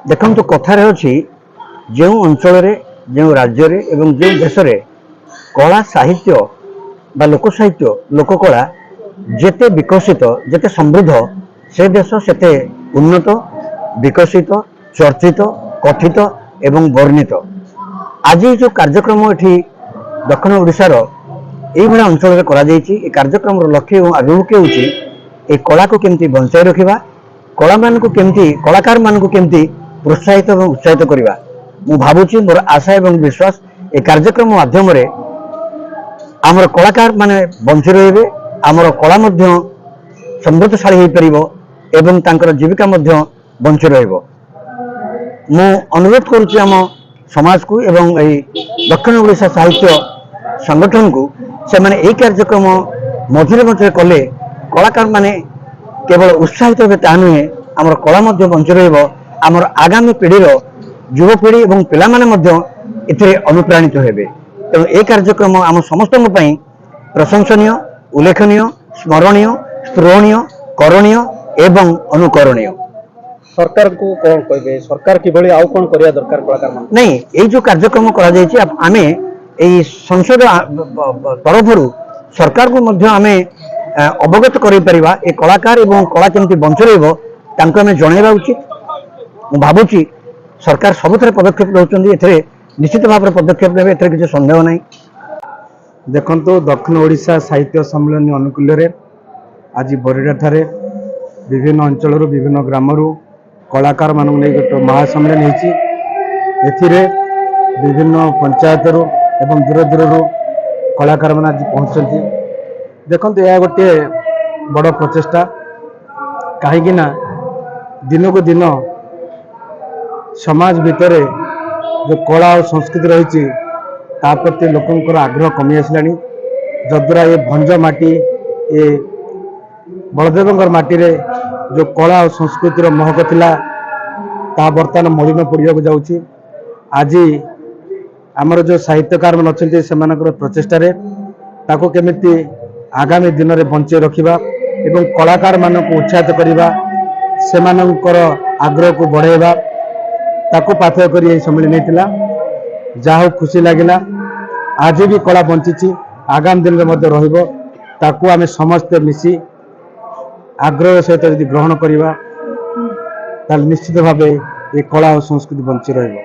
ଦେଖନ୍ତୁ, କଥାରେ ଅଛି, ଯେଉଁ ଅଞ୍ଚଳରେ, ଯେଉଁ ରାଜ୍ୟରେ ଏବଂ ଯେଉଁ ଦେଶରେ କଳା ସାହିତ୍ୟ ବା ଲୋକ ସାହିତ୍ୟ, ଲୋକକଳା ଯେତେ ବିକଶିତ, ଯେତେ ସମୃଦ୍ଧ, ସେ ଦେଶ ସେତେ ଉନ୍ନତ, ବିକଶିତ, ଚର୍ଚ୍ଚିତ, କଥିତ ଏବଂ ବର୍ଣ୍ଣିତ। ଆଜି ଯେଉଁ କାର୍ଯ୍ୟକ୍ରମ ଏଠି ଦକ୍ଷିଣ ଓଡ଼ିଶାର ଏଇଭଳିଆ ଅଞ୍ଚଳରେ କରାଯାଇଛି, ଏ କାର୍ଯ୍ୟକ୍ରମର ଲକ୍ଷ୍ୟ ଏବଂ ଆଭିମୁଖ୍ୟ ହେଉଛି ଏ କଳାକୁ କେମିତି ବଞ୍ଚାଇ ରଖିବା, କଳାମାନଙ୍କୁ କେମିତି, କଳାକାରମାନଙ୍କୁ କେମିତି ପ୍ରୋତ୍ସାହିତ ଏବଂ ଉତ୍ସାହିତ କରିବା। ମୁଁ ଭାବୁଛି, ମୋର ଆଶା ଏବଂ ବିଶ୍ୱାସ, ଏ କାର୍ଯ୍ୟକ୍ରମ ମାଧ୍ୟମରେ ଆମର କଳାକାର ମାନେ ବଞ୍ଚି ରହିବେ, ଆମର କଳା ମଧ୍ୟ ସମୃଦ୍ଧଶାଳୀ ହୋଇପାରିବ ଏବଂ ତାଙ୍କର ଜୀବିକା ମଧ୍ୟ ବଞ୍ଚି ରହିବ। ମୁଁ ଅନୁରୋଧ କରୁଛି ଆମ ସମାଜକୁ ଏବଂ ଏହି ଦକ୍ଷିଣ ଓଡ଼ିଶା ସାହିତ୍ୟ ସଂଗଠନକୁ, ସେମାନେ ଏହି କାର୍ଯ୍ୟକ୍ରମ ମଝିରେ ମଝିରେ କଲେ କଳାକାରମାନେ କେବଳ ଉତ୍ସାହିତ ହେବେ ତାହା ନୁହେଁ, ଆମର କଳା ମଧ୍ୟ ବଞ୍ଚି ରହିବ। ଆମର ଆଗାମୀ ପିଢ଼ିର ଯୁବପିଢ଼ି ଏବଂ ପିଲାମାନେ ମଧ୍ୟ ଏଥିରେ ଅନୁପ୍ରାଣିତ ହେବେ। ତେଣୁ ଏହି କାର୍ଯ୍ୟକ୍ରମ ଆମ ସମସ୍ତଙ୍କ ପାଇଁ ପ୍ରଶଂସନୀୟ, ଉଲ୍ଲେଖନୀୟ, ସ୍ମରଣୀୟ, ସ୍ପୃହଣୀୟ, କରଣୀୟ ଏବଂ ଅନୁକରଣୀୟ। ସରକାରଙ୍କୁ କଣ କହିବେ? ସରକାର କିଭଳି ଆଉ କଣ କରିବା ଦରକାର କଳାକାର ମାନଙ୍କୁ? ନାଇଁ, ଏଇ ଯୋଉ କାର୍ଯ୍ୟକ୍ରମ କରାଯାଇଛି, ଆମେ ଏଇ ସଂସଦ ତରଫରୁ ସରକାରକୁ ମଧ୍ୟ ଆମେ ଅବଗତ କରାଇ ପାରିବା। ଏ କଳାକାର ଏବଂ କଳା କେମିତି ବଞ୍ଚି ରହିବ, ତାଙ୍କୁ ଆମେ ଜଣାଇବା ଉଚିତ। ମୁଁ ଭାବୁଛି ସରକାର ସବୁଥିରେ ପଦକ୍ଷେପ ନେଉଛନ୍ତି, ଏଥିରେ ନିଶ୍ଚିତ ଭାବରେ ପଦକ୍ଷେପ ନେବେ, ଏଥିରେ କିଛି ସନ୍ଦେହ ନାହିଁ। ଦେଖନ୍ତୁ, ଦକ୍ଷିଣ ଓଡ଼ିଶା ସାହିତ୍ୟ ସମ୍ମିଳନୀ ଆନୁକୂଲ୍ୟରେ ଆଜି ବରିଡ଼ାଠାରେ ବିଭିନ୍ନ ଅଞ୍ଚଳରୁ, ବିଭିନ୍ନ ଗ୍ରାମରୁ କଳାକାରମାନଙ୍କୁ ନେଇ ଗୋଟେ ମହାସମ୍ମିଳନୀ ହେଇଛି। ଏଥିରେ ବିଭିନ୍ନ ପଞ୍ଚାୟତରୁ ଏବଂ ଦୂର ଦୂରରୁ କଳାକାରମାନେ ଆଜି ପହଞ୍ଚିଛନ୍ତି। ଦେଖନ୍ତୁ, ଏହା ଗୋଟିଏ ବଡ଼ ପ୍ରଚେଷ୍ଟା, କାହିଁକି ନା ଦିନକୁ ଦିନ ସମାଜ ଭିତରେ ଯେଉଁ କଳା ଓ ସଂସ୍କୃତି ରହିଛି, ତା ପ୍ରତି ଲୋକଙ୍କର ଆଗ୍ରହ କମି ଆସିଲାଣି। ଯଦ୍ୱାରା ଏ ଭଞ୍ଜ ମାଟି, ଏ ବଳଦେବଙ୍କର ମାଟିରେ ଯେଉଁ କଳା ଓ ସଂସ୍କୃତିର ମହକ ଥିଲା, ତାହା ବର୍ତ୍ତମାନ ମଳିନ ପଡ଼ିବାକୁ ଯାଉଛି। ଆଜି ଆମର ଯେଉଁ ସାହିତ୍ୟକାରମାନେ ଅଛନ୍ତି, ସେମାନଙ୍କର ପ୍ରଚେଷ୍ଟାରେ ତାକୁ କେମିତି ଆଗାମୀ ଦିନରେ ବଞ୍ଚେଇ ରଖିବା ଏବଂ କଳାକାରମାନଙ୍କୁ ଉତ୍ସାହିତ କରିବା, ସେମାନଙ୍କର ଆଗ୍ରହକୁ ବଢ଼ାଇବା, ତାକୁ ପାଥେୟ କରି ଏହି ସମ୍ମିଳନୀ ହେଇଥିଲା। ଯାହା ହଉ, ଖୁସି ଲାଗିଲା। ଆଜି ବି କଳା ବଞ୍ଚିଛି, ଆଗାମୀ ଦିନରେ ମଧ୍ୟ ରହିବ। ତାକୁ ଆମେ ସମସ୍ତେ ମିଶି ଆଗ୍ରହ ସହିତ ଯଦି ଗ୍ରହଣ କରିବା, ତାହେଲେ ନିଶ୍ଚିତ ଭାବେ ଏ କଳା ଓ ସଂସ୍କୃତି ବଞ୍ଚି ରହିବ।